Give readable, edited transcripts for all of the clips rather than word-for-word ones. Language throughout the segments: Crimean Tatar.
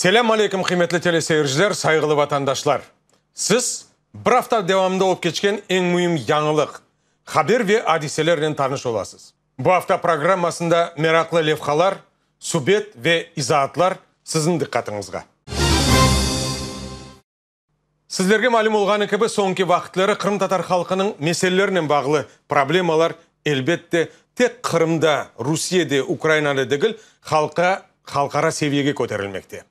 Selâm aleyküm, qıymetli teleseyirciler, sayğılı vatandaşlar! Siz, bir afta devamında olıp keçken eñ müim yañılıq, haber ve adiselernen tanış olasız. Bu afta programmasında meraqlı levhalar, subet ve izaatlar siziñ diqqatıñızğa. Sizlerge malüm olğanı kibi, soñki vaqıtları qırımtatar halqınıñ meselelerinen bağlı problemalar, elbette, tek Qırımda, Rusiyede, Ukrainada degil, halqa halqara seviyege köterilmekte.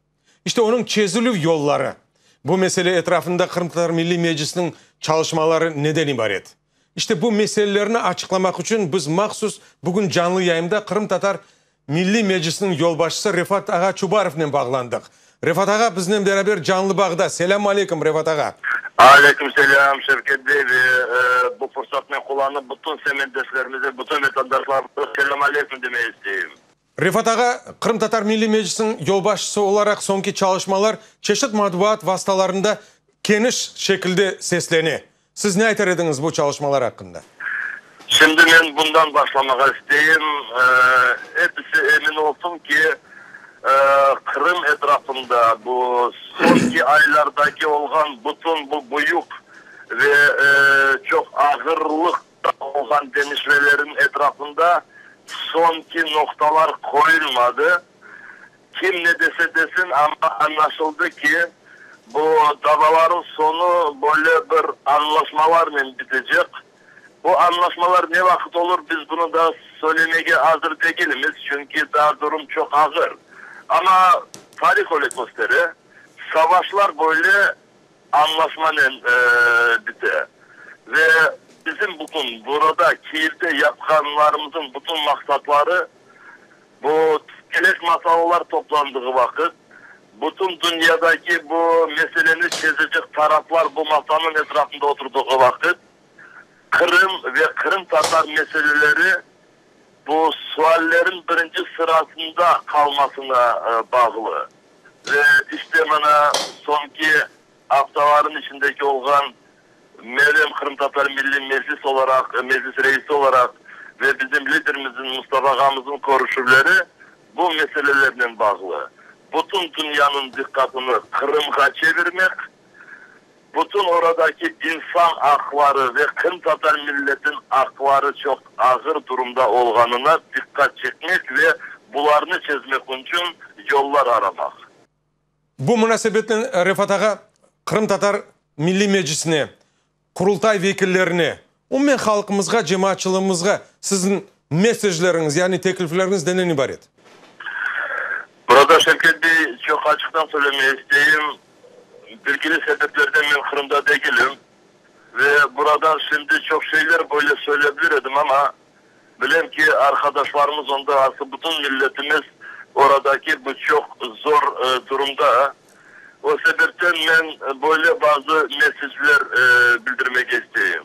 İşte, onıñ çezilüv yolları, bu mesele etrafında Qırımtatar Milliy Meclisiniñ çalışmaları neden ibaret? İşte, bu meselelerni açıqlamaq içün biz mahsus bugün canlı yayında Qırımtatar Milliy Meclisiniñ yolbaşçısı Refat ağa Çubarovnen bağlandıq. Refat ağa biznen beraber canlı bağda. Selâmü aleyküm, Refat ağa. Aleyküm selâm, Şevket bey, ve bu fırsatnen qullanıp, bütün semetdeşlerimize, bütün vatandaşlarımıza selâm aleyküm demege isteyim. Refat ağa, Qırımtatar Milliy Meclisiniñ yolbaşçısı olaraq soñki çalışmalar çeşit matbuat vastalarında keniş şekilde seslene. Siz ne aytar ediñiz bu çalışmalar aqqında? Şimdi men bundan başlamağa isteyim. Episi emin olsun ki, Qırım etrafında bu soñki aylardaki olğan bütün bu büyük ve çoq ağırlıqta olğan deñişmelerin etrafında soñki noqtalar qoyulmadı. Kim ne dese desin, amma añlaşıldı ki, bu davaların soñu böyle bir añlaşmalarnen bitecek. Bu añlaşmalar ne vaqıt olur, biz bunı daa söylemege azır degilmiz, çünki daa durum çoq ağır. Amma tarih öyle köstere, savaşlar böyle añlaşmanen bite. Ve bizim bugün burada, Kiyevde yapqanlarımızın bütün maqsatları, Bu kelek masalılar toplandığı vaqıt, bütün dünyadaki bu meseleni çezecek taraflar bu masanıñ etrafında oturdığı vaqıt, Qırım ve qırımtatar meseleleri bu suallerin birinci sırasında qalmasına bağlı. Ve işte mına soñki aftaların içindeki olğan Menim Qırımtatar Milliy Meclis olaraq, Meclis reisi olaraq ve bizim liderimizniñ Mustafa ağamıznıñ körüşüvleri bu meselelernen bağlı. Bütün dünyanıñ diqqatını Qırımğa çevirmek, bütün oradaki insan aqları ve qırımtatar milletiniñ aqları çoq ağır durumda olğanına diqqat çekmek ve bularnı çezmek içün yollar aramaq. Bu munasebetnen Refat ağa Qırımtatar Milliy Meclisine, Qurultay vekillerine, umumen halqımızğa, cemaatçılığımızğa siziñ mesajlarıñız, yani teklifleriñiz neden ibaret? Burada Şevket bey, çoq açıqtan söylemege isteyim, bilgili sebeplerden men Qırımda degilim ve buradan şimdi çoq şeyler böyle söylebilir edim, amma Bilem ki, arqadaşlarımız onda, aslı bütün milletimiz oradaki bu çoq zor durumda. O sebepten men böyle bazı mesecler bildirmege isteyim.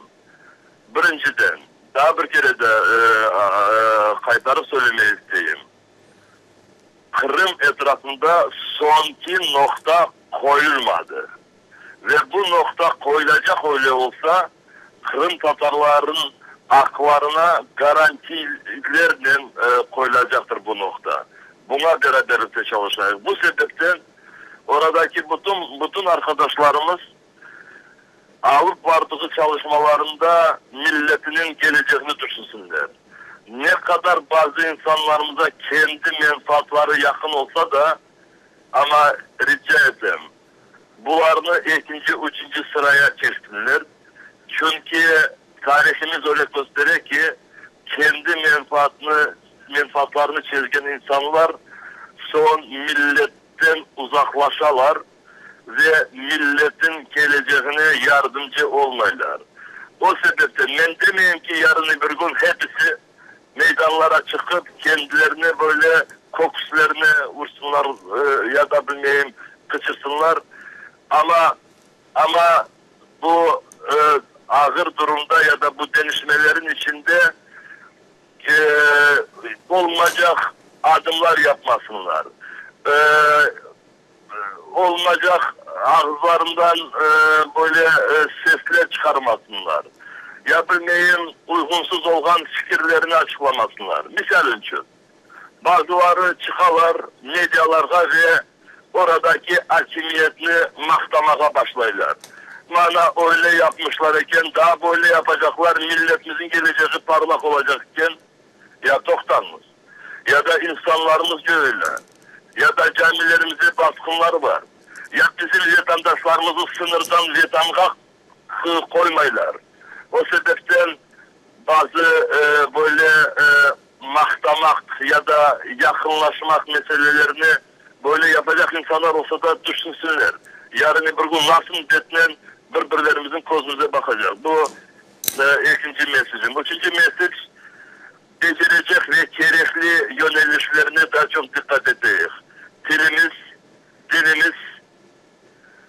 Birinciden, daa bir kere de qaytarıp söylemege isteyim, Qırım etrafında soñki noqta qoyulmadı. Ve bu noqta qoyulacaq öyle olsa, qırımtatarlarnıñ aqlarına garantiylernen qoyulacaqtır bu noqta. Buña beraberlikte çalışayıq. Bu sebepten oradaki bütün bütün arqadaşlarımız alıp bardığı çalışmalarında milletiniñ keleceğini tüşünsinler. Ne qadar bazı insanlarımıza kendi menfaatları yaqın olsa da, amma rica etem, Bularnı ekinci, üçünci sıraya çeksinler, çünki tarihimiz öyle köstere ki, kendi menfaatını, menfaatlarını çezgen insanlar soñ milletten uzaqlaşalar ve milletin keleceğine yardımcı olmaylar. O sebepten men demeyim ki, yarın-öbür kün hepisi meydanlara çıqıp, kendilerine böyle köküslerine ursınlar ya da bilmeyim, qıçırsınlar. Amma, amma bu ağır durumda ya da bu deñişmelerin içinde olmacaq adımlar yapmasınlar. Olmacaq ağızlarından böyle sesler çıqarmasınlar, ya bilmeyim, uyğunsız olğan fikirlerini açıqlamasınlar. Misal içün, bazıları çıqalar medialarğa ve. Oradaki akimiyetni maqtamağa başlaylar. Mana öyle yapmışlar eken, daa böyle yapacaqlar, milletimizniñ kelecegi parlaq olacaq eken. Ya toqtañız. Ya da insanlarımız coyula. Ya da camilerimize basqınlar bar. Ya bizim vetandaşlarımızı sıñırdan vetanğa qoymaylar. O sebepten bazı böyle maqtamaq ya da yaqınlaşmaq meselelerini böyle yapacaq insanlar olsa da tüşünsinler. Yarın bir kün nasıl betnen bir-birlerimizniñ közümüze baqacaq. Bu ekinci mesecim. Üçünci mesec, becerecek ve kerekli yönelişlerine daa çoq diqqat eteyik. Tilimiz, dinimiz,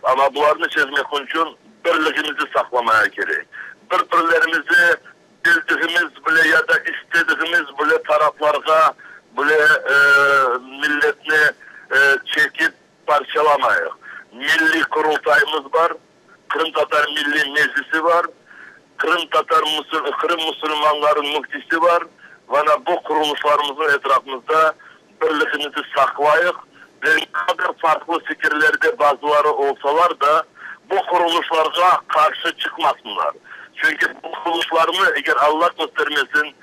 Amma bularnı çezmek içün birligimizi saqlamaya kerek. Bir-birlerimizi bildigimiz bile ya da istedigimiz bile taraflarğa bile milletni çekip parçalamayıq. Milliy Qurultayımız bar, Qırımtatar Milliy Meclisi bar, Qırımtatar Qırım musulmanlarınıñ müftisi bar. Mana bu qurulışlarımıznıñ etrafımızda Birligimizi saqlayıq ve ne qadar farqlı fikirlerde bazıları olsalar da, bu qurulışlarğa qarşı çıqmasınlar. Çünki bu qurulışlarnı, eger Alla köstermesin,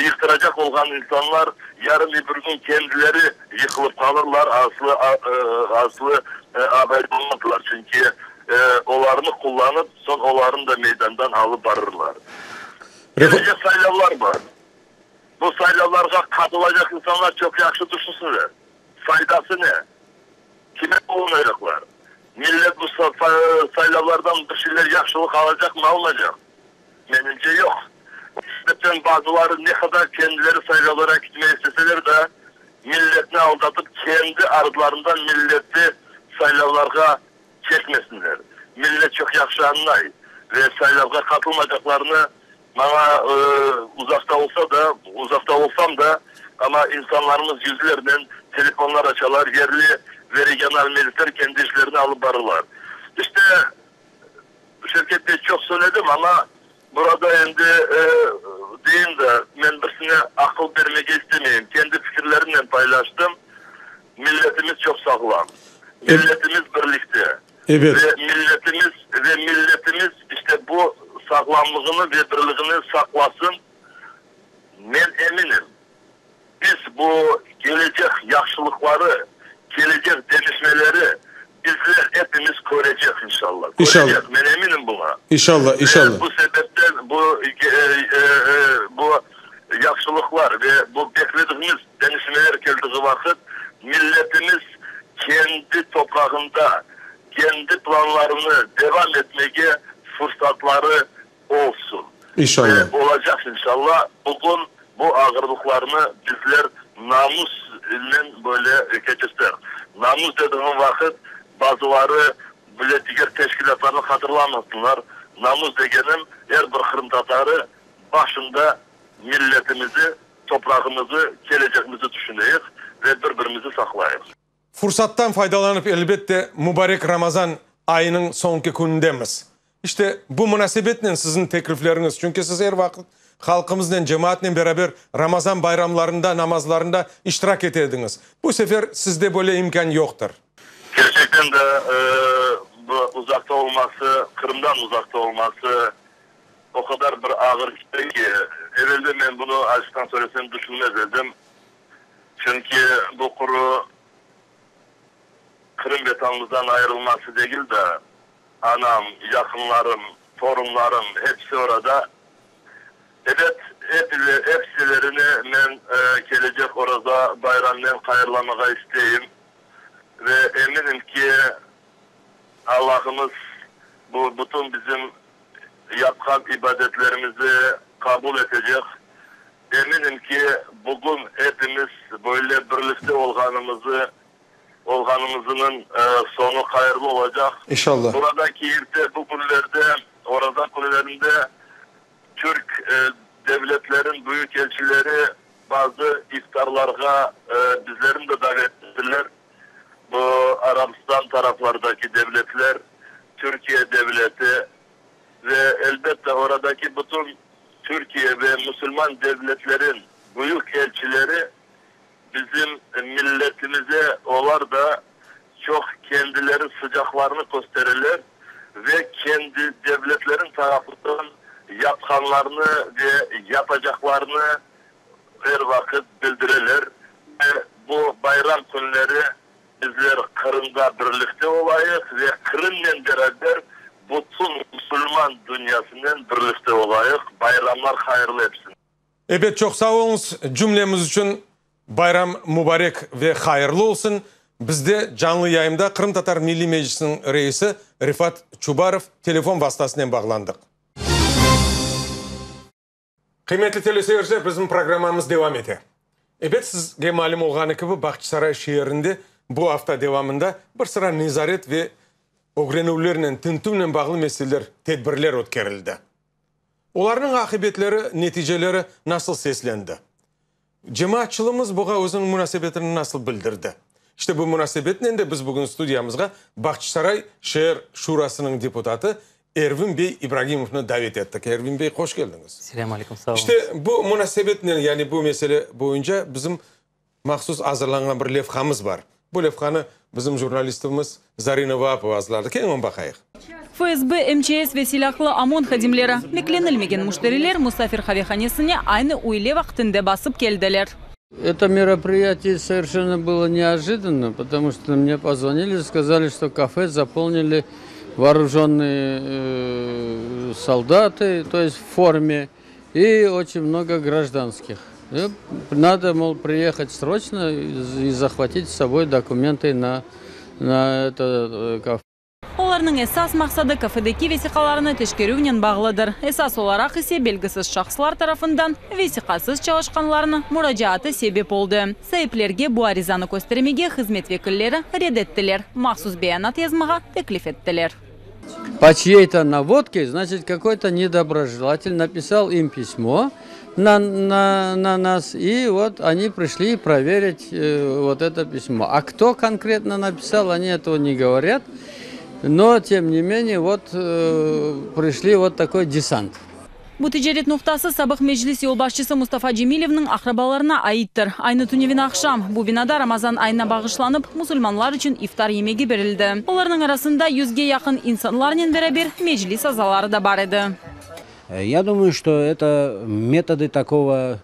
yıqtıracaq olğan insanlar yarın bir kün kendileri yıqılıp qalırlar, aslı aslı aday olmazlar, çünki olarnı qullanıp, soñ olarnı da meydandan alıp barırlar. Kelecek saylavlar bar. Bu saylavlarğa qatılacaq insanlar çoq yahşı tüşünsinler, faydası ne? Kime qullanacaqlar? Millet bu saylavlardan bir şeyler yahşılıq alacaqmı, almaycaq? Menimce, yoq. O sebepten bazıları ne qadar kendileri saylavlara kitmey isteseler de, milletni aldatıp, kendi artlarından milleti saylavlarğa çekmesinler. Millet çoq yahşı añlay ve saylavğa qatılmaycaqlarını Maña uzaqta olsa da, uzaqta olsam da, amma insanlarımız yüzlernen telefonlar açalar, yerli ve regional meclisler kendi işlerini alıp barırlar. İşte, Şevket bey, çoq söyledim, amma burada endi deyim de, men birisine aqıl bermege istemeyim, kendi fikirlerimnen paylaştım. Milletimiz çoq sağlam, milletimiz birlikte. Ebet. Ve milletimiz, ve milletimiz işte bu sağlamlığını ve birligini saqlasın, men eminim, biz bu kelecek yahşılıqları, kelecek deñişmeleri bizler epimiz körecek, inşallah. İnşallah. Körecek, men eminim buña. İnşallah, inşallah. Ve bu sebepten bu, bu yahşılıqlar ve bu beklediğimiz deñişmeler keldiği vaqıt milletimiz kendi toprağında kendi planlarını devam etmege fırsatları olsun. İnşallah. Ve olacaq inşallah. Bugün bu ağırlıqlarnı bizler namus ilen böyle keçirseq. Namus dediğim vaqıt bazıları bile diger teşkilâtlarnı hatırlamasınlar. Namus degenim er bir qırımtatarı başında milletimizi, toprağımızı, kelecegimizi tüşüneyik ve bir-birimizi saqlayıq. Fursattan faydalanıp, elbette, mubarek Ramazan ayınıñ soñki künündemiz. İşte, bu munasebetnen siziñ teklifleriñiz, çünki siz er vaqıt halqımıznen, cemaatnen beraber Ramazan bayramlarında, namazlarında iştirak ete ediñiz. Bu sefer sizde böyle imkân yoqtır. Kerçekten de, bu uzaqta olması, Qırımdan uzaqta olması o qadar bir ağır şey ki, evelde men bunı, açıqtan söylesem, tüşünmez edim. Çünki bu quru Qırım Vetanımızdan ayırılması degil de, anam, yaqınlarım, torunlarım hepsi orada. Ebet, hepsilerini men kelecek Oraza bayramnen hayırlamağa isteyim ve eminim ki, Allahımız bu bütün bizim yapqan ibadetlerimizi qabul etecek. Eminim ki, bugün epimiz böyle birlikte olğanımızı, olğanımızınıñ soñu hayırlı olacaq. İnşallah. Burada Kiyevde bu künlerde, Oraza künlerinde türk devletlerin büyükelçileri bazı iftarlarğa bizlerni de davet ettiler. Bu Arabistan taraflardaki devletler, Türkiye devleti ve elbette oradaki bütün Türkiye ve musulman devletlerin büyük elçileri bizim milletimize olar da. çoq kendileri sıcaqlarını köstereler ve kendi devletlerin tarafından yapqanlarını ve yapacaqlarını er vaqıt bildireler. Ve bu bayram künleri bizler Qırımda birlikte olayıq ve Qırımnen beraber bütün musulman dünyasınen birlikte olayıq. Bayramlar hayırlı episine. Ebet, çoq sağ oluñız. Cümlemiz içün bayram mubarek ve hayırlı olsun. Bizde canlı yayında Qırımtatar Milliy Meclisiniñ reisi Refat Çubarov telefon vastasınen bağlandıq. Qıymetli teleseyirciler, bizim programmamız devam ete. Ebet, sizge malüm olğanı kibi, Bağçasaray şeerinde bu afta devamında bir sıra nezaret ve ögrenüvlernen, tintüvnen bağlı meseleler, tedbirler ötkerildi. Olarnıñ aqibetleri, neticeleri nasıl seslendi? Cemaatçılığımız buña özüniñ munasebetini nasıl bildirdi? İşte bu munasebetnen de biz bugün studiyamızğa Bağçasaray şeer şurasınıñ deputatı Ervin bey İbragimovnı davet ettik. Ervin bey, hoş keldiñiz. Selâm aleyküm, sağ oluñız. İşte bu munasebetnen, yani bu mesele boyunca bizim mahsus azırlanğan bir levhamız bar. Bu levhanı bizim jurnalistimiz Zarina Vaapova azırladı. Keliñ, onı baqayıq. FSB, MÇS ve silâhlı OMON hadimleri, beklenilmegen müşteriler musafir qavehanesine aynı üyle vaqtında basıp keldiler. Это мероприятие совершенно было неожиданно, потому что мне позвонили, сказали, что кафе заполнили вооруженные солдаты, то есть в форме, и очень много гражданских. И надо, мол, приехать срочно и захватить с собой документы на это кафе. Olarnıñ esas maqsadı kafedeki vesiqalarnı teşkerüvnen bağlıdır. Esas olaraq ise belgisiz şahıslar tarafından vesiqasız çalışqanlarnıñ muracaatı sebep oldı. Saiplerge bu arizanı köstermege hızmet vekilleri red ettiler. Mahsus beyanat yazmağa teklif ettiler. По чьей-то наводке, значит, какой-то недоброжелатель написал им письмо на нас, и вот они пришли проверить вот это письмо. А кто конкретно написал, они этого не говорят, но, тем не менее, вот пришли вот такой десант. Bu ticaret noqtası sabıq Meclis yolbaşçısı Mustafa Cemilevniñ aqrabalarına aittir. Aynı tünevin aqşam bu binada Ramazan ayına bağışlanıp, musulmanlar içün iftar yemegi berildi. Olarnıñ arasında yüzge yaqın insanlarnen beraber Meclis azaları da bar edi. Я думаю, что это методы такого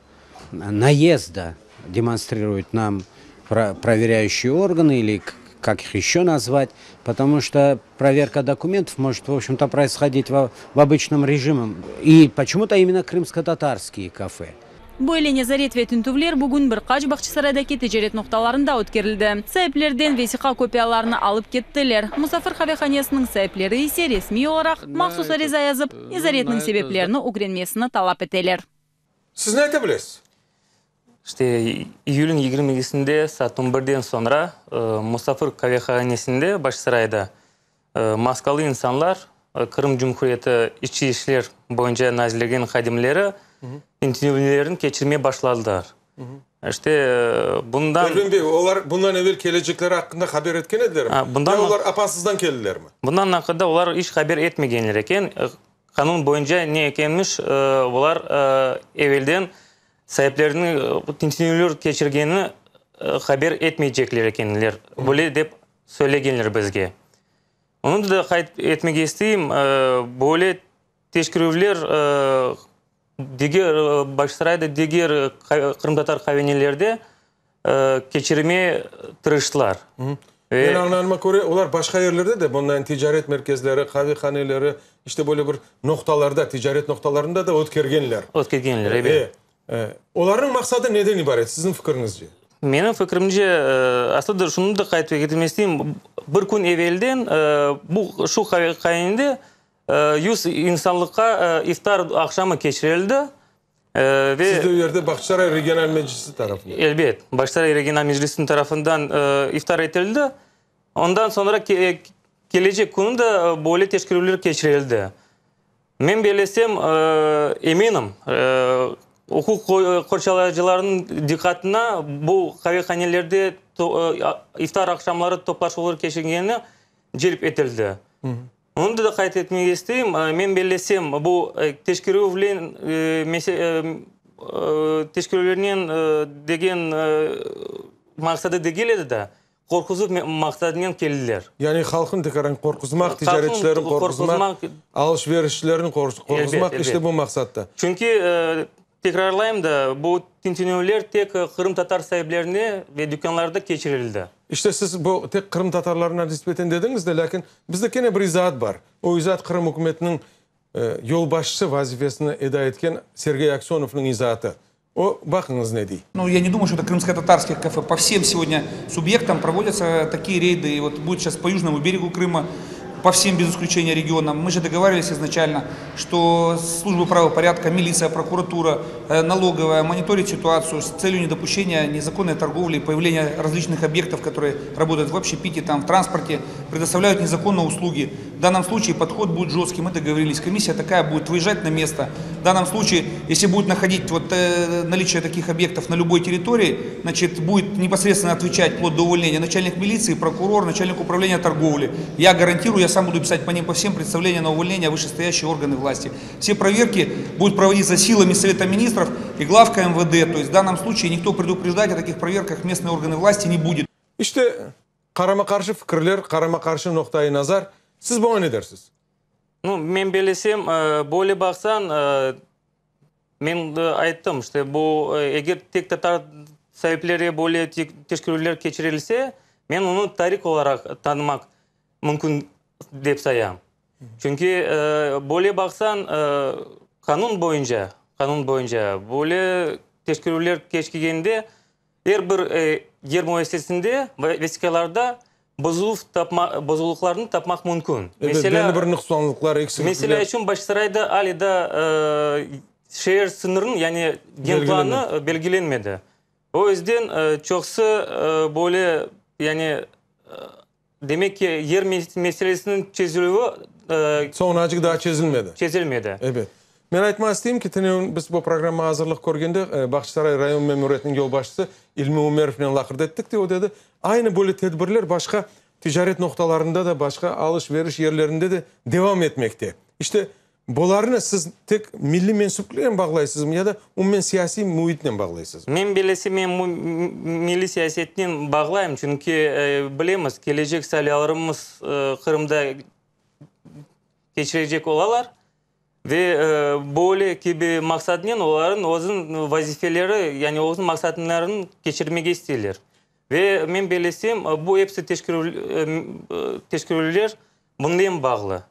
наезда демонстрируют нам проверяющие органы или как их еще назвать, потому что проверка документов может, в общем-то, происходить в обычном режиме. И почему-то именно крымско-татарские кафе. Böyle nezaret ve tintüvler bugün bir qaç Bağçasaraydaki ticaret noqtalarında ötkerildi. Saiplerden vesiqa kopiyalarını alıp kettiler. Musafir qavehanesiniñ saipleri ise resmiy olaraq mahsus ariza yazıp, nezaretniñ sebeplerini ögrenmesini talap eteler. Siz ne ayta bilesiz? İşte iyülniñ 22-sinde saat 11-den soñra Musafir qavehanesinde Bağçasarayda maskalı insanlar, Qırım Cumhuriyeti İçki işler boyunca nazirliginiñ hadimleri tintüvlerini keçirmeye başladılar. İşte bundan... Ervin bey, olar bundan evel kelecekleri aqqında haber etken edilermi? Bundan Ya olar apansızdan keldilermi? Bundan aqqında olar iç haber etmegenler eken. Qanun boyunca ne ekenmiş, olar evelden saipleriniñ tintüvler keçirgenini haber etmeycekler ekenler. Böyle dep söylegenler bizge. Onı da qayd etmege isteyim, böyle teşkerüvler diger Bağçasarayda diger qırımtatar qavenelerde keçirmeye tırıştılar. Men añlağanıma köre, olar başqa yerlerde de bundan ticaret merkezleri, qavehaneleri, işte böyle bir noqtalarda, ticaret noqtalarında da ötkergenler. Ötkergenler, ebet. Olarnıñ maqsadı neden ibaret, siziñ fikiriñizce? Menim fikrimce, aslında şunı da qayd etmek isteyim, bir kün evelden bu şu qavenede 100 insanlıqqa iftar aqşamı keçirildi. Ve Sizde o yerde Bağçasaray regional meclisi tarafından. Elbet, Bağçasaray regional meclisiniñ tarafından iftar etildi. Ondan soñra kelecek künü de böyle teşkerüvler keçirildi. Men bellesem, eminim, uquq qorçalayıcılarnıñ diqqatına bu qavehanelerde iftar aqşamları toplaşuvlar keçirgeni celp etildi. Onı da qayd etmege isteyim, men bellesem, bu teşkerüvlen teşkerüvlernen degen maqsadı degil edi da. Qorquzuv maqsadınen keldiler. Yani halqnı tekaran qorquzmaq, ticaretçilerni qorquzmaq, alış-verişçilerni qorquzmaq, işte bu maqsatta. Çünki, tekrarlayım da, bu tintinüvler tek qırımtatar saiplerine ve dükânlarda keçirildi. İşte siz bu tek qırımtatarlarına nisbeten dediñiz de, lâkin bizde kene bir izaat bar. O izaat Qırım ükümetiniñ yolbaşçısı vazifesini eda etken Sergey Aksönovnıñ izaatı. O, baqıñız ne dey. Ну, я не думаю, что это крымско-татарских кафе. По всем сегодня субъектам проводятся такие рейды. И вот будет сейчас по южному берегу Крыма, по всем без исключения регионам. Мы же договаривались изначально, что службы правопорядка, милиция, прокуратура, э, налоговая мониторит ситуацию с целью недопущения незаконной торговли, появления различных объектов, которые работают в общепите, там, в транспорте, предоставляют незаконно услуги. В данном случае подход будет жесткий, мы договорились. Комиссия такая будет выезжать на место. В данном случае, если будет находить вот, э, наличие таких объектов на любой территории, значит, будет непосредственно отвечать вплоть до увольнения начальник милиции, прокурор, начальник управления торговли. Я гарантирую, я сам буду писать по ним по всем представления на увольнение вышестоящие органы власти. Все проверки будут проводиться силами Совета Министров и главка МВД. То есть в данном случае никто предупреждать о таких проверках местные органы власти не будет. İşte, qarama-qarşı fikirler, qarama-qarşı noqtai nazar. Siz buña ne dersiz? Nu, men belesem, böyle baqsañ, men ayttım, işte, bu, eger tek tatar saipleri böyle teşkerüvler keçirilse, men onı tarik olaraq tanımaq mümkün dep sayam. Çünki böyle baqsañ, qanun boyunca, qanun boyunca böyle teşkerüvler keçkigende, Er bir yer müessesesinde vesiqalarda bozuluv tapma, bozuluvlarnı tapmaq mümkün. Ebet, belli bir nuqsanlıqlar, eksiklikler. Meselâ içün, Bağçasarayda ale daa şeer sıñırınıñ, yani genplanı belgilenmedi. O yüzden çoqusı böyle, yani demek ki, yer meselesiniñ çezilüvi Soñunacıq daa çezilmedi. Çezilmedi. Ebet. Men aytmaq isteyim ki, tünevin biz bu programmağa azırlıq körgende, Bağçasaray rayon memuriyetiniñ yolbaşçısı İlmi Ümerovnen laqırdı ettik de, o dedi, aynı böyle tedbirler başqa ticaret noqtalarında da, başqa alış-veriş yerlerinde de devam etmekte. İşte, Bularnı siz tek milliy mensüpliknen bağlaysızmı ya da umumen siyasiy müitnen bağlaysızmı? Men bilesem, men milliy siyasetnen bağlayım, çünki bilemiz, kelecek saylavlarımız Qırımda keçirecek olalar ve böyle kibi maqsadnen olarnıñ özüniñ vazifeleri, yani özüniñ maqsadlarını keçirmege isteyler. Ve men bilesem, bu episi teşkerüvler bunnen bağlı.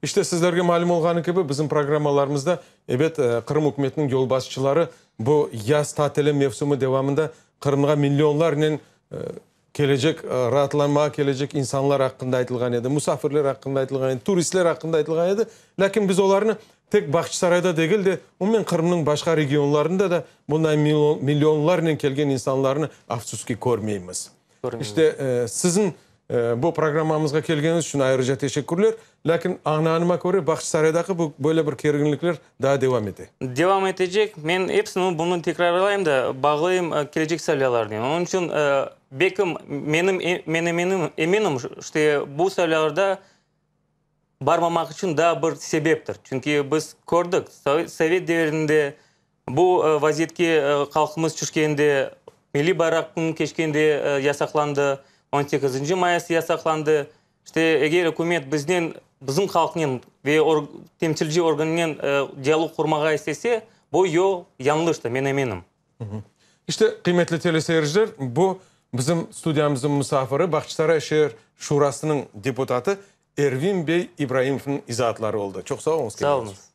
İşte, sizlerge malüm olğanı kibi, bizim programmalarımızda, ebet, Qırım ükümetiniñ yolbaşçıları bu yaz tatili mevsimi devamında Qırımğa millionlarnen kelecek, raatlanmağa kelecek insanlar aqqında aytılğan edi, musafirler aqqında aytılğan edi, turistler aqqında aytılğan edi. Lâkin biz olarnı tek Bağçasarayda degil de, umumen Qırımnıñ başqa regionlarında da bunday millionlarnen kelgen insanlarnı, afsus ki, körmeymiz. İşte, siziñ bu programmamızğa kelgeniñiz içün ayrıca teşekkürler. Lâkin, añlağanıma köre, Bağçasaraydaki bu böyle bir kerginlikler daa devam ete. Devam etecek. Men episini bunı tekrarlayım da, bağlayım kelecek saylavlarnen. Onıñ içün, belkim, menim, men eminim, eminim, işte, bu saylavlarda barmamaq içün daa bir sebeptir. Çünki biz kördik, sovet devirinde bu vaziyetke halqımız tüşkende, milliy bayraq künü keçkende yasaqlandı, on sekizinci mayıs yasaqlandı. İşte, eger ükümet biznen, bizim halqnen ve temsilci organınen dialog qurmağa istese, bu yol yañlıştır, men eminim. İşte, qıymetli teleseyirciler, bu bizim studiyamıznıñ musafiri, Bağçasaray şeer şurasınıñ deputatı Ervin bey İbraimovnıñ izaatları oldı. Çoq sağ oluñız. Sağ oluñız.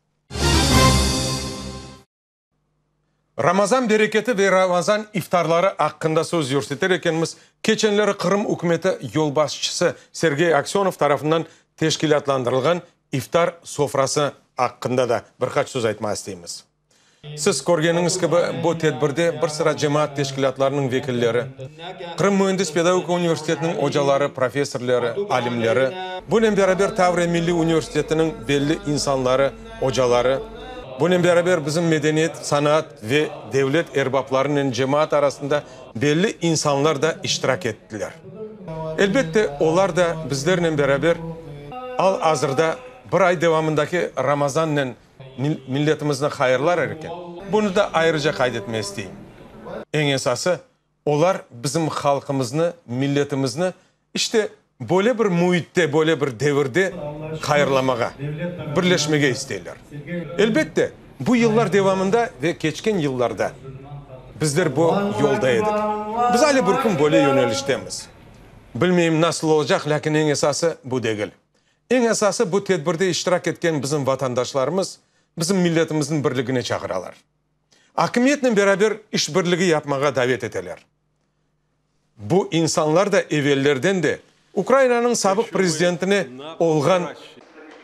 Ramazan bereketi ve Ramazan iftarları aqqında söz yürseter ekenmiz, keçenleri Qırım ükümeti yolbaşçısı Sergey Aksönov tarafından teşkilâtlandırılğan iftar sofrası aqqında da bir qaç söz aytmağa isteymiz. Siz körgeniñiz kibi, bu tedbirde bir sıra cemaat teşkilâtlarınıñ vekilleri, Qırım müendis-pedagogika universitetiniñ ocaları, professorları, alimleri, bunen beraber Tavriya milliy universitetiniñ belli insanları, ocaları, bunen beraber bizim medeniyet, sanaat ve devlet erbaplarınen cemaat arasında belli insanlar da iştirak ettiler. Elbette, olar da bizlernen beraber al-azırda bir ay devamındaki Ramazannen Milletimizni hayırlar eken, bunı da ayrıca qayd etmege isteyim. Eñ esası, Olar bizim halqımıznı, milletimizni işte böyle bir müitte, böyle bir devirde hayırlamağa, birleşmege isteyler. Elbette, bu yıllar devamında ve keçken yıllarda bizler bu yolda edik. Biz ale bir kün böyle yöneliştemiz. Bilmeyim, nasıl olacaq, lâkin eñ esası bu degil. Eñ esası bu tedbirde iştirak etken bizim vatandaşlarımız bizim milletimizniñ birligine çağıralar. Akimiyetnen beraber işbirligi yapmağa davet eteler. Bu insanlar da evellerden de Ukrainanıñ sabıq prezidentine olğan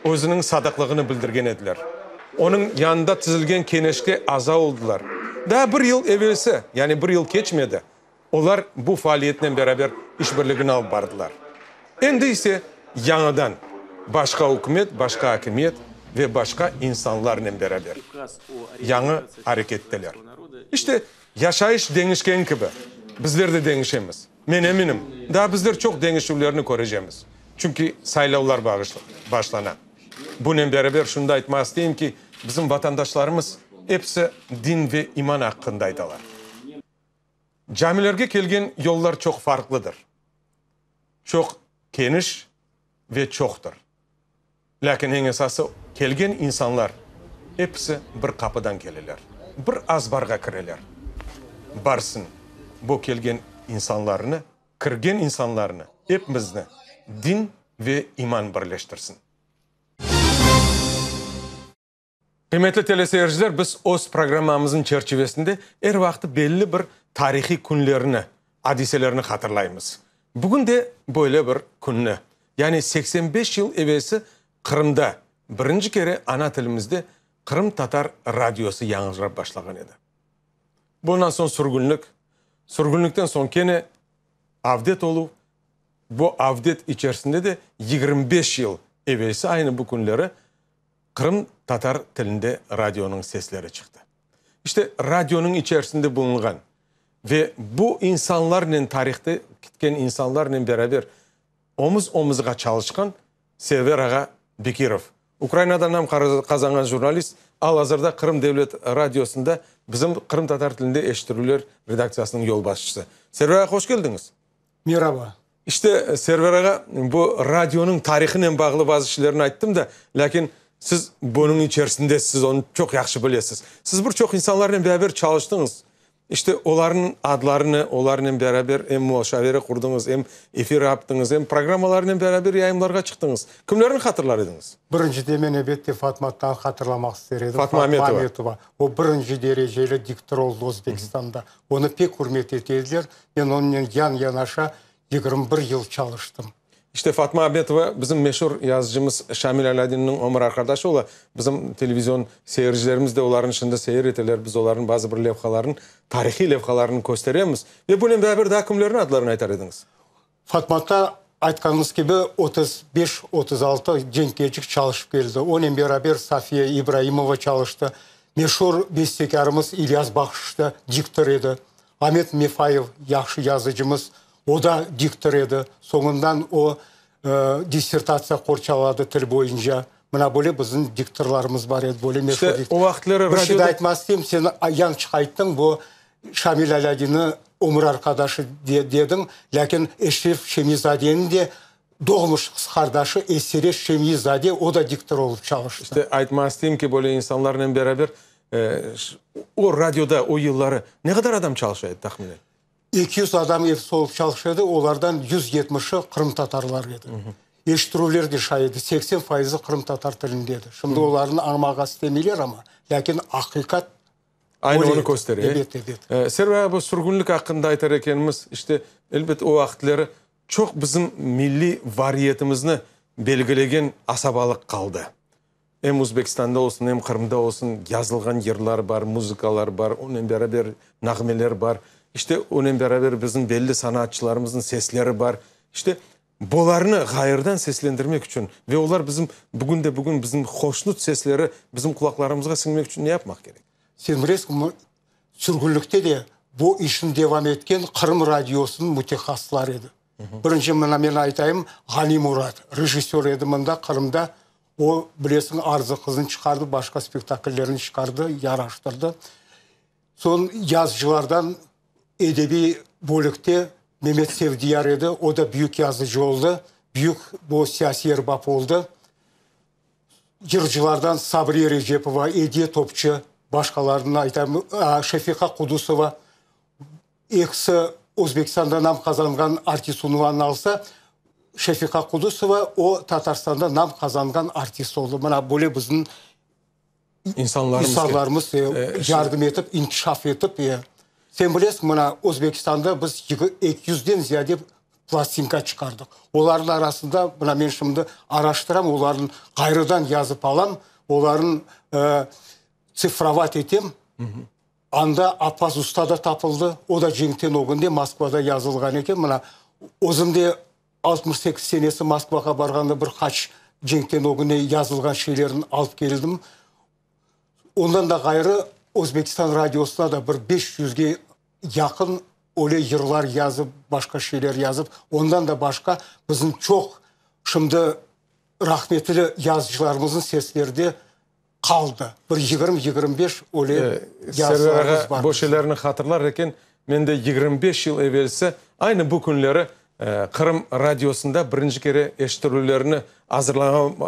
özüniñ sadıqlığını bildirgen ediler. Onıñ yanında tizilgen keneşke aza oldılar. Daa bir yıl evelsi, yani bir yıl keçmedi, olar bu faaliyetnen beraber işbirligini alıp bardılar. Endi ise yañıdan başqa ükümet, başqa akimiyet ve başqa insanlarnen beraber yañı areketteler. İşte, yaşayış deñişken kibi, bizler de deñişemiz. Men eminim, daa bizler çoq deñişüvlerni körecemiz, çünki saylavlar başlana. Bunen beraber şunı da aytmağa isteyim ki, bizim vatandaşlarımız episi din ve iman aqqında aytalar. Camilerge kelgen yollar çoq farqlıdır, çoq keniş ve çoqtır. Lâkin eñ esası, kelgen insanlar episi bir qapıdan keleler, bir azbarğa kireler. Barsın, bu kelgen insanlarnı, kirgen insanlarnı, epimizni din ve iman birleştirsin. Qıymetli teleseyirciler, biz öz programmamıznıñ çerçivesinde er vaqıt belli bir tarihiy künlerni, adiselerni hatırlaymız. Bugün de böyle bir künni, yani 85 yıl evelsi Qırımda birinci kere ana tilimizde qırımtatar radiosı yañğırap başlağan edi. Bundan soñ sürgünlik, sürgünlikten soñ kene avdet oluv, bu avdet içerisinde de 25 yıl evelsi aynı bu künleri Qırım tatar tilinde radionıñ sesleri çıqtı. İşte, radionıñ içerisinde bulunğan ve bu insanlarnen, tarihte kitken insanlarnen beraber omuz-omuzğa çalışqan Server ağa Bekirov, Ukrainada nam qazanğan jurnalist, al-azırda Qırım devlet radiosında bizim qırımtatar tilinde eşittirüvler redaktsiyasınıñ yolbaşçısı. Server ağa, hoş keldiñiz! Meraba. İşte, Server ağa, bu radionıñ tarihınen bağlı bazı şeylerni ayttım da, lâkin siz bunıñ içerisindesiz, onı çoq yahşı bilesiz. Siz bir çoq insanlarnen beraber çalıştıñız. İşte, olarnıñ adlarını, olarnen beraber em muşavere qurdıñız, em efir yaptıñız, em programmalarnen beraber yayınlarğa çıqtıñız. Kimlerni hatırlar ediñiz? Birincide men, elbette, Fatmattan hatırlamaq ister edim. Fatma Ametova. Fatma Ametova. O, birinci dereceli diktor oldı Özbekistanda. Onı pek ürmet ete ediler. Men onıñnen yan-yanaşa 21 yıl çalıştım. İşte Fatma Ametova bizim meşur yazıcımız Şamil Alâdinniñ ömür arqadaşı ola. Bizim televizion seyircilerimiz de olarnı şimdi seyir eteler. Biz olarnıñ bazı bir levhalarını, tarihiy levhalarını kösteremiz. Ve bunen beraber daa kimlerniñ adlarını aytar ediñiz? Fatmata, aytqanımız kibi, 35, 36 cenkgecik çalışıp keldi. Onen beraber Safiye İbraimova çalıştı. Meşur bestekârımız İlyas Bahşış da diktor edi. Amet Mefayev, yahşı yazıcımız, o da diktor edi. Soñundan o, dissertatsiya qorçaladı til boyunca. Mına böyle bizim diktorlarımız bar edi, böyle meşur İşte, o vaqıtları Bir şey radioda... de aytmaq isteyim, sen yañçıq ayttıñ, bu Şamil Alâdinni ömür arqadaşı dediñ, lâkin Eşref Şemizadeniñ de doğmuş qız qardaşı Esire Şemizade, o da diktor olıp çalıştı. İşte, aytmaq isteyim ki, böyle insanlarnen beraber o radioda o yılları ne qadar adam çalışa edi tahminen? 200 adam episi olıp çalışa edi, olardan 170-i qırımtatarlar edi. Eşittirüvler de şay edi, 80 fayızı qırımtatar tilinde edi. Şimdi olarnı añmağa istemeyler amma, lâkin aqiqat Aynı onı köstere. Ebet, ebet. Server ağa, bu sürgünlik aqqında aytar ekenimiz, işte, elbet, o vaqıtları çoq bizim milliy variyetimizni belgilegen asabalıq qaldı. Em Özbekistanda olsun, em Qırımda olsun yazılğan yırlar bar, muzıkalar bar, onen beraber nağmeler bar. İşte, onen beraber bizim belli sanatçılarımıznıñ sesleri bar. İşte, Bularnı ğayırdan seslendirmek içün ve olar bizim bugün de bugün bizim hoşnut sesleri bizim qulaqlarımızğa siñmek içün ne yapmaq kerek? Sen bilesiñmi, sürgünlikte de bu işni devam etken Qırım radiosınıñ mütehassısları edi. Birinci mına men aytayım, Ğani Murat, rejissör edi mında, Qırımda. O, bilesiñ, Arzı qıznı çıqardı, başqa spektakllerni çıqardı, yaraştırdı. Soñ yazıcılardan edebiy. Bölükte Memet Sevdiyar edi, o da büyük yazıcı oldı, büyük bu siyasiy erbap oldı. Yırcılardan Sabriye Recepova, Ediye Topçı, başqalarını aytam, Şefiqa Qudusova, ekisi Özbekistanda nam qazanğan artist unvanını alsa, Şefiqa Qudusova o Tatarstanda nam qazanğan artist oldı. Mına böyle bizim İnsanlarımız yardım etip, inkişaf etip. Sen bilesiñ, mına Özbekistanda biz 200-den ziyade plastinka çıqardıq. Olarnıñ arasında, mına men şimdi araştıram, olarnı ğayrıdan yazıp alam, olarnı tsifrovat etem. Anda Appaz Usta da tapıldı, o da cenkten ögünde Moskvada yazılğan eken. Mına özüm de 68 senesi Moskvağa barğanda bir qaç cenkten ögüne yazılğan şeylerni alıp keldim. Ondan da ğayrı Özbekistan radiosına da bir 500-ge yaqın öyle yırlar yazıp, başqa şeyler yazıp, ondan da başqa bizim çoq şimdi rahmetli yazıcılarımıznıñ sesleri de qaldı. Bir 20-25 öyle yazılarımız bar. Bu şeylerni hatırlar eken, men de 25 yıl evelsi aynı bu künleri Qırım radiosında birinci kere eşittirüvlerni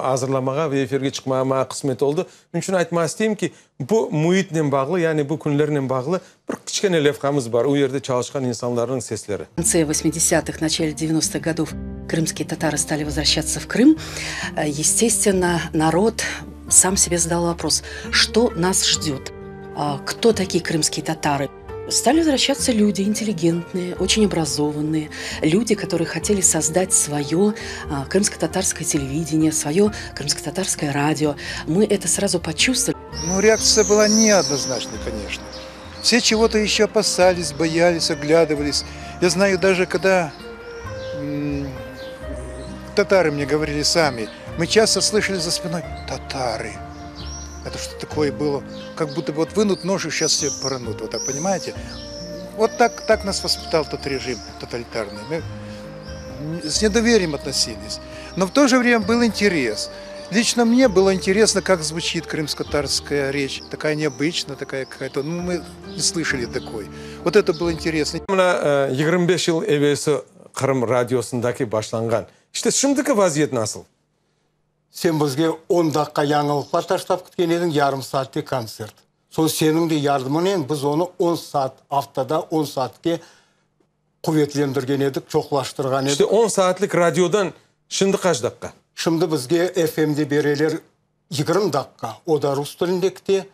azırlamağa ve efirge çıqmağa maña qısmet oldı. Onıñ içün aytmağa isteyim ki, bu müitnen bağlı, yani bu künlernen bağlı bir kiçkene levhamız bar, o yerde çalışqan insanlarnıñ sesleri. В конце 80-х, начале 90-х годов крымские татары стали возвращаться в Крым. Естественно, народ сам себе задал вопрос, что нас ждет, кто такие крымские татары? Стали возвращаться люди интеллигентные, очень образованные, люди, которые хотели создать свое крымско-татарское телевидение, свое крымско-татарское радио. Мы это сразу почувствовали. Ну, реакция была неоднозначной, конечно. Все чего-то еще опасались, боялись, оглядывались. Я знаю, даже когда татары мне говорили сами, мы часто слышали за спиной «татары». Это что такое было? Как будто бы вот вынут нож и сейчас все поранут. Вот так, понимаете? Вот так, так нас воспитал тот режим тоталитарный. Мы с недоверием относились. Но в то же время был интерес. Лично мне было интересно, как звучит крымско-татарская речь. Такая необычная, такая какая-то. Ну, мы не слышали такой. Вот это было интересно. Mına 25 yıl evelsi Qırım radiosındaki başlanğan. İşte şimdiki vaziyet nasıl? Sen bizge 10 daqqa yañılıqlar taşlap ketken ediñ, yarım saatte kontsert. Soñ seniñ de yardımınen biz onı 10 saat, aftada 10 saatke quvetlendirgen edik, çoqlaştırğan edik. İşte 10 saatlik radiodan şimdi qaç daqqa? Şimdi bizge FM'de bereler 20 daqqa, o da rus tilinde kete,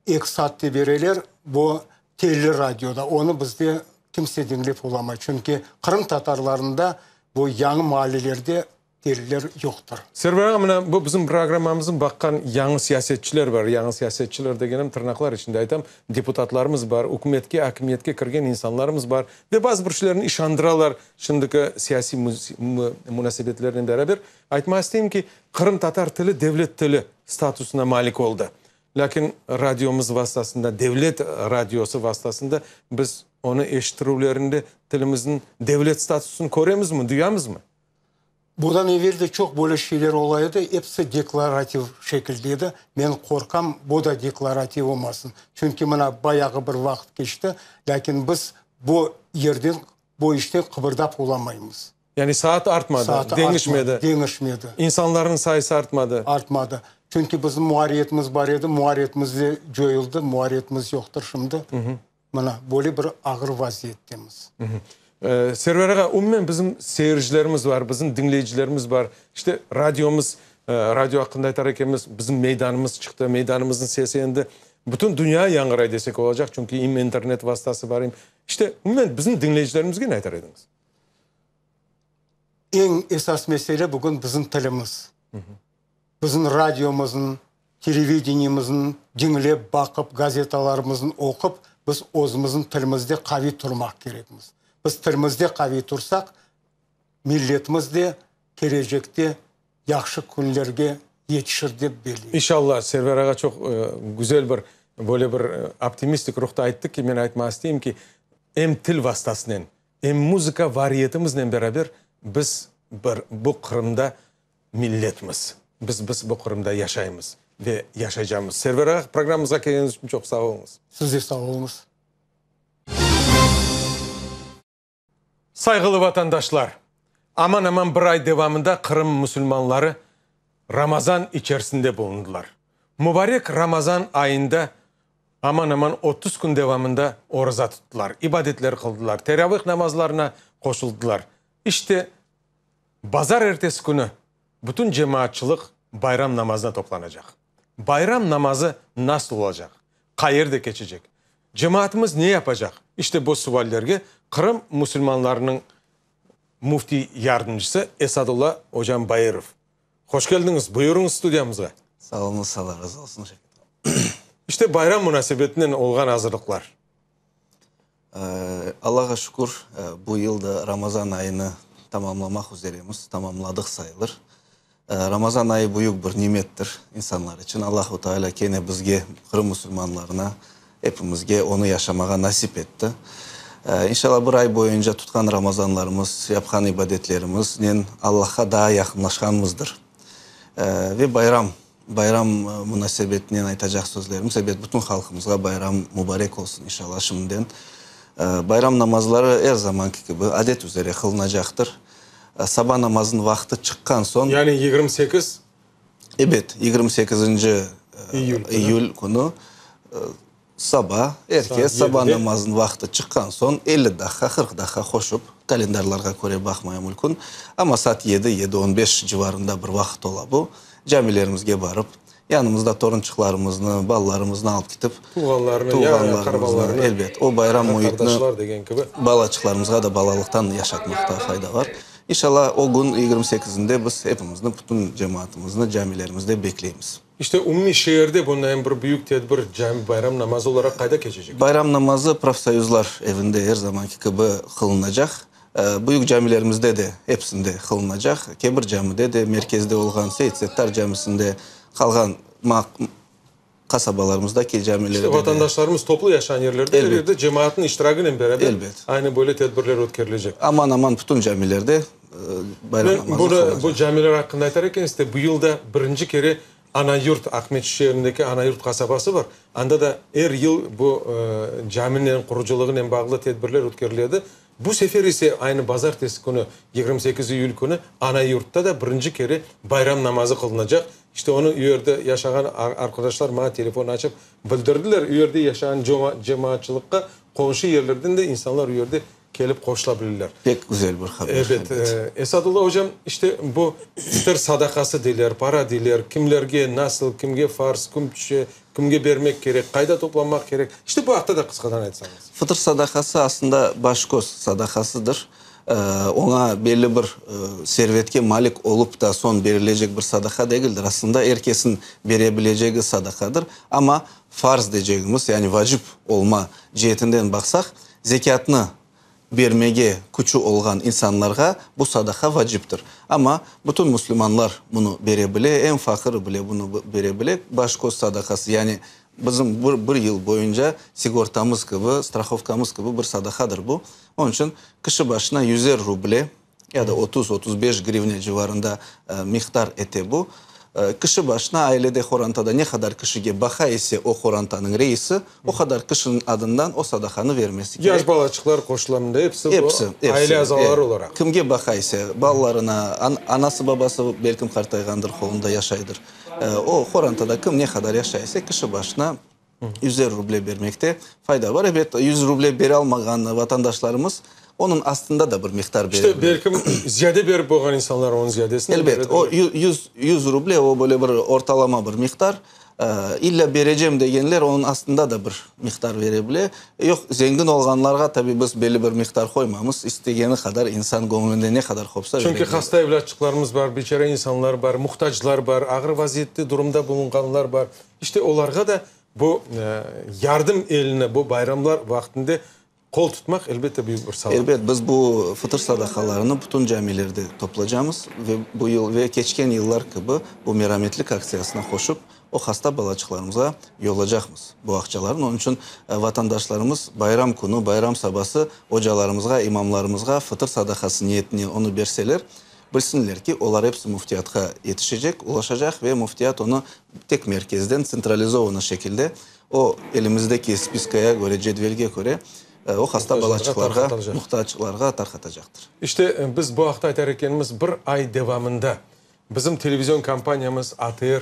2 saatte bereler bu telli radioda. Onı bizde kimse diñlep olamay, çünki Qırım tatarlarında bu yañı maallelerde telliler yoqtır. Server ağa, mına bu bizim programmamıznı baqqan yañı siyasetçiler bar, yañı siyasetçiler degenim tırnaqlar içinde aytam, deputatlarımız bar, ükümetke, akimiyetke kirgen insanlarımız bar ve bazı bir şeylerni işandıralar şimdiki siyasiy munasebetlernen beraber. Aytmağa isteyim ki, qırımtatar tili devlet tili statusına malik oldı. Lâkin radiomız vastasında, devlet radiosı vastasında biz onı eşittirüvlerinde tilimizniñ devlet statusını köremizmi, duyamızmı? Bundan evel de çoq böyle şeyler ola edi, episi deklarativ şekilde edi. Men qorqam, bu da deklarativ olmasın. Çünki mına bayağı bir vaqıt keçti, lâkin biz bu yerden, bu işten qıbırdap olamaymız. Yani saat artmadı, Saatı deñişmedi. artmadı, deñişmedi. İnsanlarnıñ sayısı artmadı. Artmadı. Çünki bizim muarriyetimiz bar edi, muarriyetimiz de coyuldı, muarriyetimiz yoqtır şimdi. Mına, böyle bir ağır vaziyettemiz. Server ağa, umumen bizim seyircilerimiz bar, bizim diñleyicilerimiz bar. İşte radiomız, radio aqqında aytar ekenmiz, bizim meydanımız çıqtı, meydanımıznıñ sesi endi bütün dünya yañğıray desek olacaq, çünki em internet vastası bar, em. İşte, umumen bizim diñleyicilerimizge ne aytar ediñiz? Eñ esas mesele bugün bizim tilimiz. Bizim radiomıznıñ, televideniyemizniñ diñlep, baqıp, gazetalarımıznı oqup, biz özümizniñ tilimizde qaviy turmaq kerekmiz. Biz tilimizde qaviy tursaq, milletimiz de kelecekte yahşı künlerge yetişir dep belleyim. İnşallah, Server ağa çoq güzel bir, böyle bir optimistik ruhta ayttı ki, men aytmağa isteyim ki, em til vastasınen, em muzıka variyetimiznen beraber biz bir bu Qırımda milletmiz. Biz biz bu Qırımda yaşaymız ve yaşaycamız. Server ağa, programmamızğa kelgeniñiz içün çoq sağ oluñız. Siz de sağ oluñız. Sayğılı vatandaşlar! Aman-aman bir ay devamında Qırım musulmanları Ramazan içerisinde bulundılar. Mubarek Ramazan ayında aman-aman 30 kün devamında oraza tuttılar, ibadetler qıldılar, teravih namazlarına qoşuldılar. İşte, bazarertesi künü bütün cemaatçılıq bayram namazına toplanacaq. Bayram namazı nasıl olacaq? Qayerde keçecek? Cemaatımız ne yapacaq? İşte bu suallerge Qırım musulmanlarınıñ müftiy yardımcısı Esadulla ocam Bairov. Hoş keldiñiz, buyurıñız studiyamızğa. Sağ oluñız, Alla razı olsun, Şevket ağa. İşte bayram munasebetinen olğan azırlıqlar. Allağa şükür, bu yıl da Ramazan ayını tamamlamaq üzeremiz, tamamladıq sayılır. Ramazan ayı büyük bir nimettir insanlar içün. Allahu Teala kene bizge, Qırım musulmanlarına, epimizge onı yaşamağa nasip etti. İnşallah, bir ay boyunca tutqan Ramazanlarımız, yapqan ibadetlerimiznen Allahqa daa yaqınlaşqanmızdır. Ve bayram Bayram munasebetinen aytacaq sözlerimiz, ebet, bütün halqımızğa bayram mubarek olsun, inşallah, şimdiden. Bayram namazları er zamanki kibi, adet üzere qılınacaqtır. Saba namazınıñ vaqtı çıqqan soñ. Yani 28? Ebet, yigirmi sekizinci iyül künü Saba, er kes saba namazınıñ vaqtı çıqqan soñ 50 daqqa, 40 daqqa qoşup, kalendarlarğa köre baqmaya mülkün, amma saat yedi, yedi on beş civarında bir vaqıt ola bu, camilerimizge barıp, yanımızda torunçıqlarımıznı, balalarımıznı alıp ketip, tuvğanlarımıznı, elbet, o bayram müitini balaçıqlarımızğa da balalıqtan yaşatmaqta fayda bar. İnşallah, o kün, 28-inde biz epimizni, bütün cemaatımıznı camilerimizde bekleymiz. İşte, umumiy şeerde bundan bir büyük tedbir, cami bayram namazı olaraq qayda keçecek? Bayram namazı Profsoyuzlar evinde er zamanki kibi qılınacaq. Büyük camilerimizde de episinde qılınacaq. Kebir camide de, merkezde olğan Seit Settar camisinde, qalğan qasabalarımızdaki camilerde de. İşte, vatandaşlarımız toplu yaşağan yerlerde, er yerde cemaatnıñ iştiragınen beraber aynı böyle tedbirler ötkerilecek. Aman-aman bütün camilerde bayram namazı qılınacaq. Bu camiler aqqında aytar ekensiz de, bu yıl da birinci kere Anayurt, Aqmeçit şeerindeki Anayurt qasabası bar. Anda da er yıl bu caminen qurucılığınen bağlı tedbirler ötkeriledi. Bu sefer ise aynı bazartesi künü, 28 iyül künü Anayurtta da birinci kere bayram namazı qılınacaq. İşte onı u yerde yaşağan arqadaşlar maña telefon açıp bildirdiler. U yerde yaşağan cemaatçılıqqa qonşu yerlerden de insanlar u yerde kelip qoşula bilirler. Pek güzel bir haber. Ebet. Esadullah ocam, işte bu fitr sadaqası deyler, para deyler, kimlerge, nasıl, kimge farz, kim tüşe, kimge bermek kerek, qayda toplanmaq kerek? İşte bu aqta da qısqadan aytsañız. Fıtır sadaqası aslında baş-köz sadaqasıdır. Oña belli bir servetke malik olıp da soñ berilecek bir sadaqa degildir. Aslında er kesin bere bilecegi sadaqadır. Amma farz decegimiz, yani vacip olma ceetinden baqsaq, Zekâtnı bermege küçü olğan insanlarğa bu sadaqa vaciptir. Amma bütün müslümanlar bunı bere bile, eñ faqırı bile bunı bere bile. Baş-köz sadaqası, yani bizim bir bir yıl boyunca sigortamız kibi, strahovkamız kibi bir sadaqadır bu. Onıñ içün kişi başına yüzer ruble ya da 30, 35 grivna civarında miqdar ete bu. Kişi başına ailede, qorantada ne qadar kişige baqa ise o qorantanıñ reisi, o qadar kişiniñ adından o sadaqanı vermesi kerek. Yaş balaçıqlar qoşula mında, episi bu aile azaları olaraq. Kimge baqa ise, balalarına, anası, babası belkim qartayğandır, qolunda yaşaydır. O qorantada kim ne qadar yaşay ise, kişi başına yüzer ruble bermekte fayda bar. Ebet, yüz ruble bere almağan vatandaşlarımız onıñ astında da bir miqdar bere bile. İşte, belkim, ziyade berip olğan insanlar onıñ ziyadesini de bere bile. Elbet, o yüz ruble, o böyle bir ortalama bir miqdar. İlla berecem degenler onıñ astında da bir miqdar bere bile. Yoq, zengin olğanlarğa, tabi, biz belli bir miqdar qoymamız. İstegeni qadar insan göñlünde ne qadar qopsa bere Çünki bile. hasta evlâtçıqlarımız bar, biçare insanlar bar, muhtaclar bar, ağır vaziyette, durumda bulunğanlar bar. İşte olarğa da bu yardım elini bu bayramlar vaqtında qol tutmaq, elbette, büyük bir savap. Elbet, biz bu fıtır sadaqalarını bütün camilerde toplacamız ve bu yıl ve keçken yıllar kibi bu merametlik aktsiyasına qoşup, o hasta balaçıqlarımızğa yollacaqmız bu aqçalarnı. Onıñ içün vatandaşlarımız bayram künü, bayram sabası ocalarımızğa, imamlarımızğa fıtır sadaqası niyetinen onı berseler, Bilsinler ki, olar episi müftiyatqa yetişecek, ulaşacaq ve müftiyat onı tek merkezden, tsentralizovanno şekilde, o elimizdeki spiskaya köre, cedvelge köre. O hasta balaçıqlarğa, muhtaclarğa tarqatacaqtır. İşte, biz bu aqta aytar ekenimiz, bir ay devamında bizim televizion kompaniyamız ATR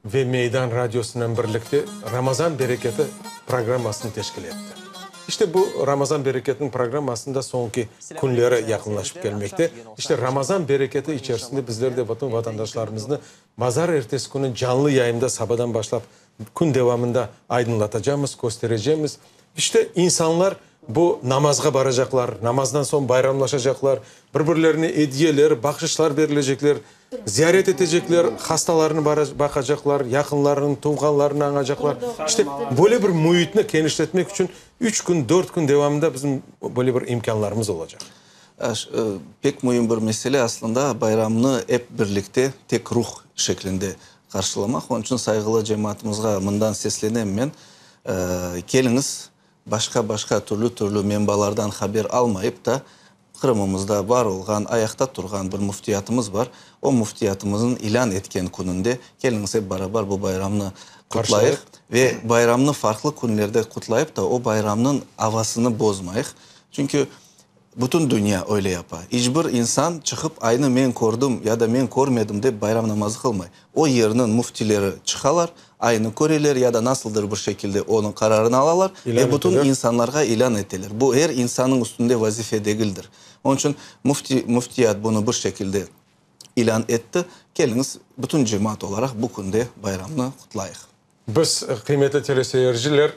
ve Meydan radiosınen birlikte Ramazan bereketi programmasını teşkil etti. İşte, bu Ramazan bereketiniñ programmasında soñki künleri yaqınlaşıp kelmekte. İşte, Ramazan bereketi içerisinde bizler de bütün vatandaşlarımıznı bazar ertesi künü canlı yayında sabadan başlap kün devamında aydınlatacamız, kösterecemiz. İşte, insanlar bu namazğa baracaqlar, namazdan soñ bayramlaşacaqlar, bir-birlerine ediyeler, bahşışlar berilecekler, ziyaret etecekler, hastalarnı baqacaqlar, yaqınlarını, tuvğanlarını añacaqlar. İşte, böyle bir müitni kenişletmek içün üç kün, dört kün devamında bizim böyle bir imkânlarımız olacaq. Pek müim bir mesele, aslında, bayramnı ep birlikte, tek ruh şeklinde qarşılamaq. Onıñ içün sayğılı cemaatımızğa mından seslenem men, keliñiz, başqa-başqa türlü-türlü menbalardan haber almayıp da, Qırımımızda bar olğan, ayaqta turğan bir müftiyatımız bar. O müftiyatımıznıñ ilân etken kününde keliñiz ep barabar bu bayramnı qutlayıq ve bayramnı farqlı künlerde qutlayıp da, o bayramnıñ avasını bozmayıq. Çünki Bütün dünya öyle yapa. İç bir insan çıqıp aynı men kördim ya da men körmedim dep bayram namazı qılmay. O yerniñ müftileri çıqalar, aynı köreler ya da nasıldır bir şekilde onıñ qararını alalar ve bütün insanlarğa ilân eteler. Bu er insannıñ üstünde vazife degildir. Onıñ içün müfti, müftiyat bunı bir şekilde ilân etti. Keliñiz, bütün cemaat olaraq bu künde bayramnı qutlayıq. Biz, qıymetli teleseyirciler,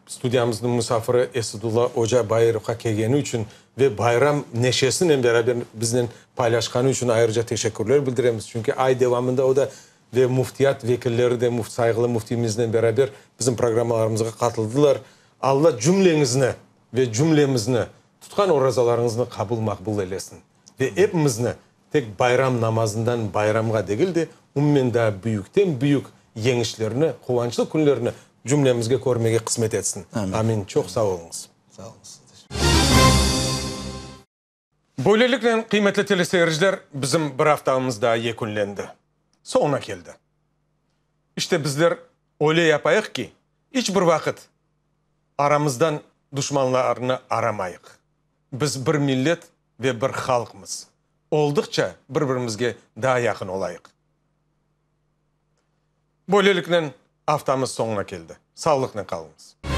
studiyamıznıñ musafiri Esedulla oca Bairovqa kelgeni içün ve bayram neşesinen beraber biznen paylaşqanı içün ayrıca teşekkürler bildiremiz. Çünki ay devamında o da ve müftiyat vekilleri de sayğılı müftimiznen beraber bizim programmalarımızğa qatıldılar. Alla cümleñizni ve cümlemizni tutqan orazalarıñıznı qabul-maqbul eylesin ve epimizni Tek bayram namazından bayramğa degil de, umumen daa büyükten-büyük yeñişlerni, quvançlı künlerni cümlemizge körmege qısmet etsin. Amin. Çoq sağ oluñız. Sağ oluñız. Böyleliknen, qıymetli teleseyirciler, bizim bir aftamız daa yekünlendi. Soñuna keldi. İşte bizler öyle yapayıq ki, iç bir vaqıt aramızdan duşmanlarnı aramayıq. Biz bir millet ve bir halqmız. Olduqça bir-birimizge daa yaqın olayıq. Böyleliknen, aftamız soñuna keldi. Sağlıqnen qalıñız.